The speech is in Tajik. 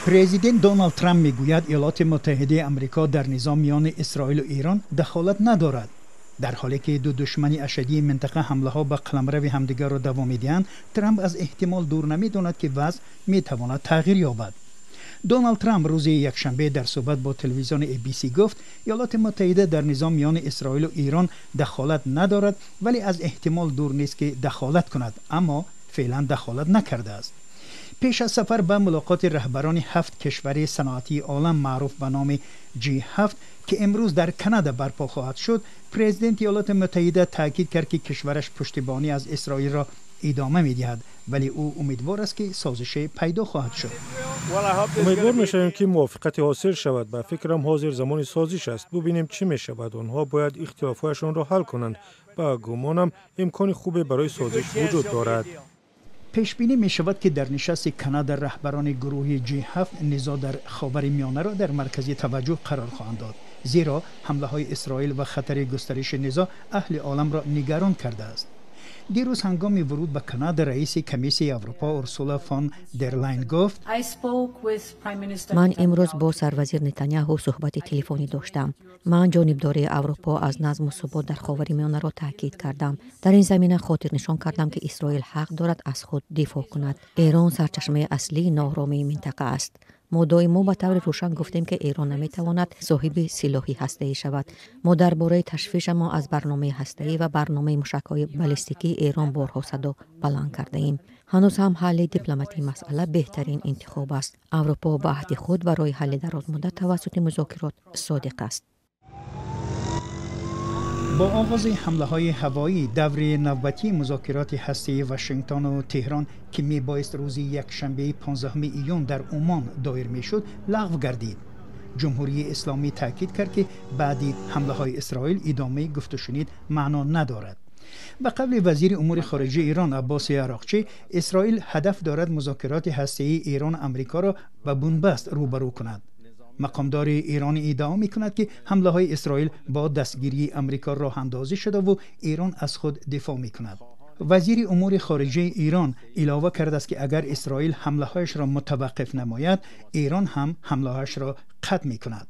Президент Доналд Трамп мегӯяд, Иёлоти Муттаҳидаи Амрико дар низоъ миёни Исроилу Эрон дахолат надорад. Дар ҳоле ки ду душмани ашаддии минтақа ҳамлаҳо ба қаламрави ҳамдигарро давом медиҳанд, Трамп аз эҳтимол дур намедонад, ки вазъ метавонад тағйир ёбад. Доналд Трамп рӯзи якшанбе дар суҳбат бо телевизиони ABC гуфт, Иёлоти Муттаҳида дар низоъ миёни Исроилу Эрон дахолат надорад, вале аз эҳтимол дур нест, ки дахолат кунад, аммо феълан дахолат накардааст. Пеш аз сафар ба мулоқоти раҳбарони ҳафт кишвари саноатии олам, маъруф ба номи G7, ки имрӯз дар Канада барпо хоҳад шуд, президенти Иёлоти Муттаҳида таъкид кард, ки кишвараш пуштибонӣ аз Исроилро идома медиҳад, вале ӯ умедвор аст, ки созише пайдо хоҳад шуд. Умедвор мешавем, ки мувофиқате ҳосил шавад. Ба фикрам, ҳозир замони созиш аст. Бубинем, чӣ мешавад. Онҳо бояд ихтилофҳояшонро ҳал кунанд. Ба гумонам, имкони хубе барои созиш вуҷуд дорад. Пешбинӣ мешавад, ки дар нишасти Канада раҳбарони гурӯҳи G7 низоъ дар Ховари Миёнаро дар маркази таваҷҷӯҳ қарор хоҳанд дод, зеро ҳамлаҳои Исроил ва хатари густариши низоъ аҳли оламро нигарон кардааст. Дирӯз ҳангоми вуруд ба Канада раиси Комиссияи Аврупо Урсула фон дер Лайн гуфт: Ман имрӯз бо сарвазир Нетаняҳу суҳбати телефонӣ доштам. Ман ҷонибдории Аврупо аз назму субот дар Ховари Миёнаро таъкид кардам. Дар ин замина хотирнишон кардам, ки Исроил ҳақ дорад аз худ дифоъ кунад. Эрон сарчашмаи аслии норомии минтақа аст. Мо доимо ба таври рӯшан гуфтем, ки Эрон наметавонад соҳиби силоҳи ҳастаӣ шавад. Мо дар бораи ташвишамон аз барномаи ҳастаӣ ва барномаи мушакҳои баллистикии Эрон борҳо садо баланд кардаем. Ҳанӯз ҳам ҳалли дипломатии масъала беҳтарин интихоб аст. Аврупо ба аҳди худ барои ҳалли дарозмуддат тавассути музокирот содиқ аст. Бо оғози ҳамлаҳои ҳавоӣ, даври навбатии музокироти ҳастаии Вашингтону Теҳрон, ки мебоист рӯзи якшанбеи 15 июн дар Умон доир мешуд, лағв гардид. Ҷумҳурии Исломӣ таъкид кард, ки баъди ҳамлаҳои Исроил идомаи гуфтушунид маъно надорад. Ба қавли вазири умури хориҷаи Эрон Аббоси Ароқчӣ, Исроил ҳадаф дорад музокироти ҳастаии Эрону Амрикоро ба бунбаст рӯбарӯ кунад. Мақомдори эронӣ иддао мекунад, ки ҳамлаҳои Исроил бо дастгирии Амрико роҳандозӣ шудаву Эрон аз худ дифоъ мекунад. Вазири умури хориҷаи Эрон илова кардааст, ки агар Исроил ҳамлаҳояшро мутаваққиф намояд, Эрон ҳам ҳамлаҳояшро қатъ мекунад.